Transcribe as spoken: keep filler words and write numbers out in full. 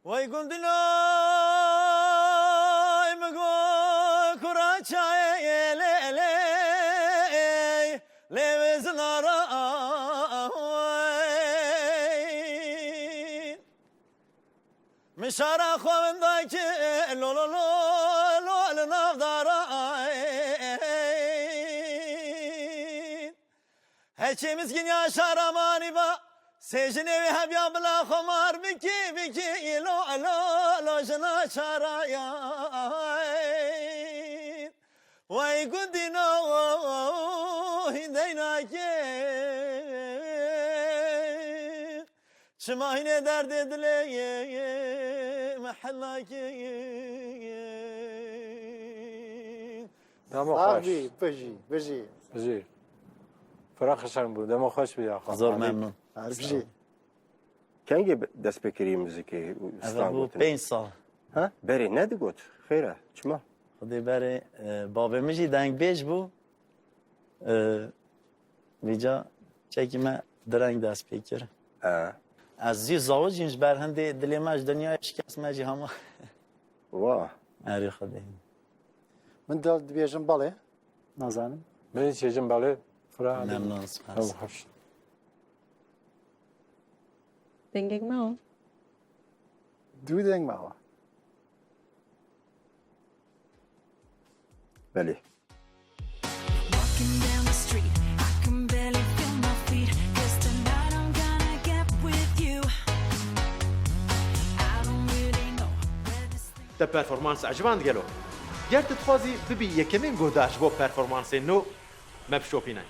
Vay gundinoy, mi go kura çayê lê lê, lê ve zinara ay. Mi şara xwe vinda ki lo lo lo lo li nav dara ay. Heçê mizgîniya şaramanî ba, sê jinê wê hebiya bila xwe mar bikî, bikî, lo, lo, lo, jina çarayayî. Wey gundîno, hîndey nake. Çima hînê derdê dilê ye, ye, mehellakê ye. Dema Sax xweş. Bî, bijî, bijî. Bijî. Firax Hesen bû, dema xweş bî ya xwe. Zor memnun. Her bijî. Kengê be-, dest pê kirî muzîkê û Eve stan bû gotinê? Pênc sal. Ha? Berê nedigot. Xêr e, çima? Xwedê berê, e, bavê min jî dengbêj bû. E, vîca çekî me direng dest pê kir. E. Ez zî zawicîm ji ber hindê dilê me ji dinyayê şikest me jî hema. Wa. Erê Xwedê. Min dil dibêjim belê. Nazanim. Min jî dibêjim belê. Fira. Memnun, spas. Ew xweş. Dengek me o. Du deng me o. Belê. Walking down the street, I can barely feel my feet. 'Cause tonight I'm gonna get with you. I don't really know where this thing Te performans eciband gelo? Ger tu dixwazî bibî yekemîn guhdar ji bo performansên nû, me bişopîne.